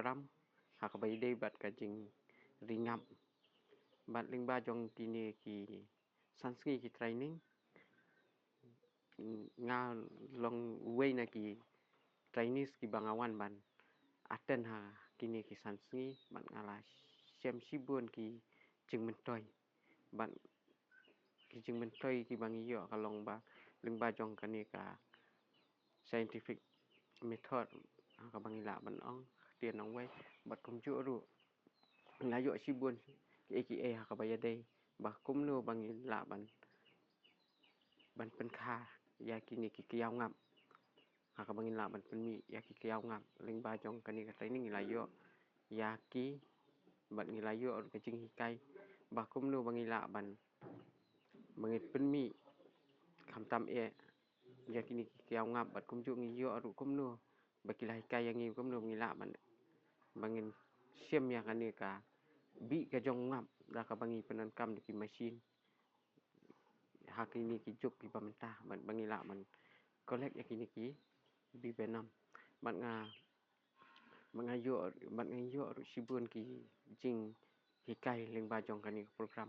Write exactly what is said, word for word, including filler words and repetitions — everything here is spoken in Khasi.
program ha kaba ïadei bad ka jingri ngap. Bad lyngba jong kine ki san sngi ki training, nga long uwei na ki trainees kiba nga wan ban attend ha kine ki san sngi, bad nga la shem shibun ki jingmyntoi. Bad ki jingmyntoi kiba ngi ïoh ka long ba lyngba jong kane ka scientific method, ha kaba ngi lah ban ong ktien nongwei, bad kumjuh ruh ngi la ïoh shibun kiei kiei ha kaba ïadei ba kumno ba ngi lah ban, ban pynkha ïa kine ki kyiaw ngap. Ha kaba ngi lah ban pynmih ïa ki kyiaw ngap. Lyngba jong kane ka training ngi la ïoh ïa ki, bad ngi la ïoh ruh ka jinghikai ba kumno ba ngi lah ban, ba ngi pynmih khamtam eh ïa kine ki kyiaw ngap, bad kumjuh ngi ïoh ruh kumno ba ki la hikai ïa ngi kumno ba ngi lah ban, ba ngin shem ïa kane ka bih ka jong u ngap da kaba ngi pyndonkam da ki machine ha kine ki juk kiba mynta, bad ba ngi lah ban collect ïa kine ki bih venom. Bad nga, bad nga ïoh, bad nga ïoh ruh shibun ki jinghikai lyngba jong kane ka program.